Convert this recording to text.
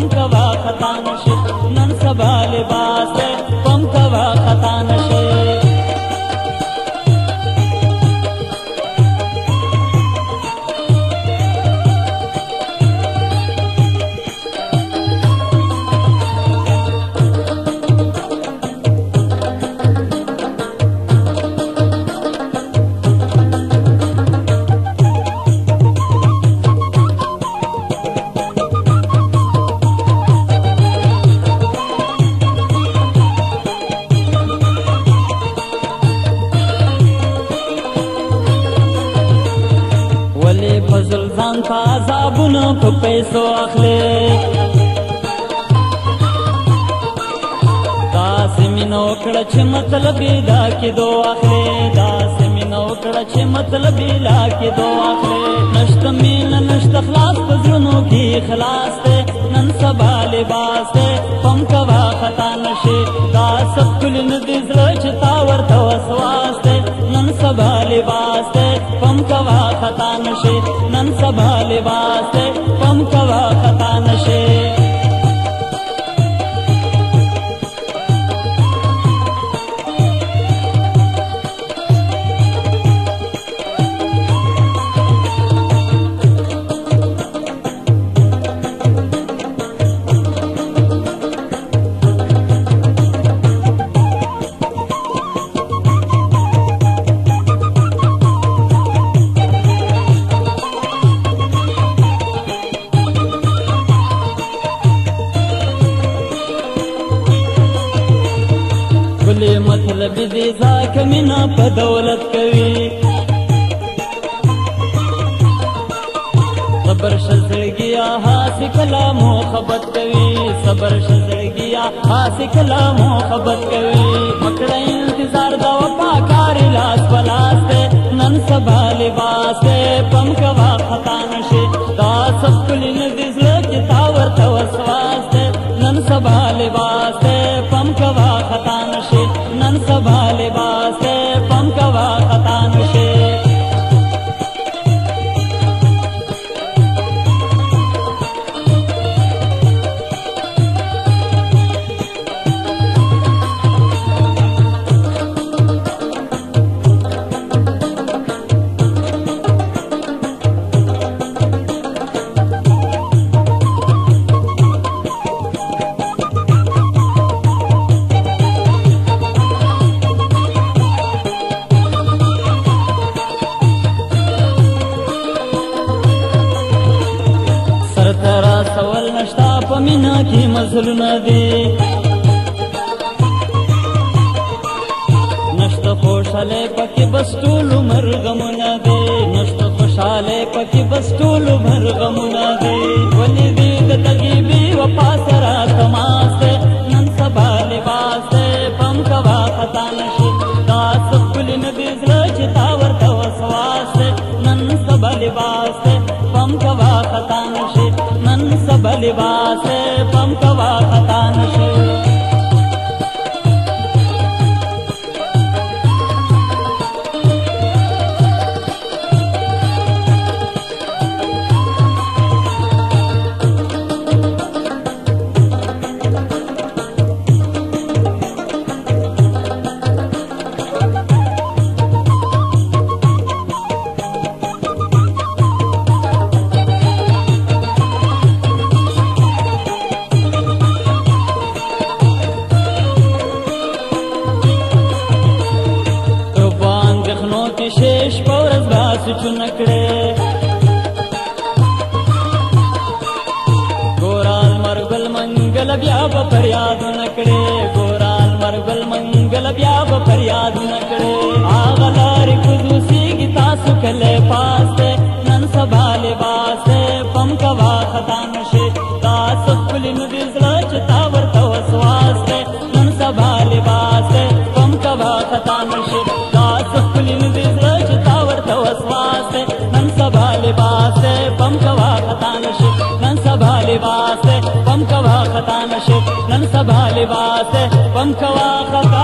پم کوا خطا نشي نن سبا لباس دی پم کوا خطا نشي. فضل ځان په عذابونو په پیسو اخلي داسې مینه وکړه چې مطلب یې دا کېدو اخلي داسې مینه وکړه چې مطلب یې لا کېدو اخلي. نشته مینه نشته خلاص په زړونو کې خلاص دی نن سبا لباس دی پم کوه خطا نشي دا سب ښکلي نه دي زړه چې تا ورته وسواس دی نن سبا لباس دی پم کوه خطا نشي نن سبا لباس دی پم کوه خطا نشي. مطلب دې ځاک مینا په دولت کوي صبر شزړګیا هاسې کلا محبت کوي صبر شزړګیا هاسې کلا محبت کوي. مکړه انتظار دا وفا کار لاس په لاس دی نن سبا لباس دی پم کوه خطا نشي دا سب ښکلي نه دي زړه کې تا ورته وسواس دی نن سبا لباس دی پم کوه خطا نشي نن سبا لباس دی پم کوه خطا نشي. سوال نشتا په مینا کې مزلونه دي نشته خوشحاله پکې بس ټول عمر غمونه دي نشته خوشحاله پکې بس ټول عمر غمونه دي. ولې دې د دغې بې وفا سره تماس دی نن سبا لباس دی پم کوه خطا نشي دا څه ښکلي نه دي زړه چې تا ورته وسواس دی نن سبا لباس دی پم کوه خطا نشي نن سبا لباس دی پم کوه خطا نشي. شیش په ورځ به سوچونه کړې ګورال مرګل منګل بیا به فریادونه کړې ګورال مرګل منګل بیا به فریادونه کړې. هغه لارې کوزوسیږي تاسو کله پاس دی نن سبا لباس دی پم کوه خطا نشي دا څه ښکلي نه دي زړه چې تا ورته وسواس دی نن سبا لباس دی پم کوه خطا نشي دا څه ښکلي نه دي زړه چې تا ورته وسواس دی نن سبا لباس دی پم کوه خطا نشي نن سبا لباس دی پم کوه خطا نشي نن سبا لباس دی پم کوه خطا.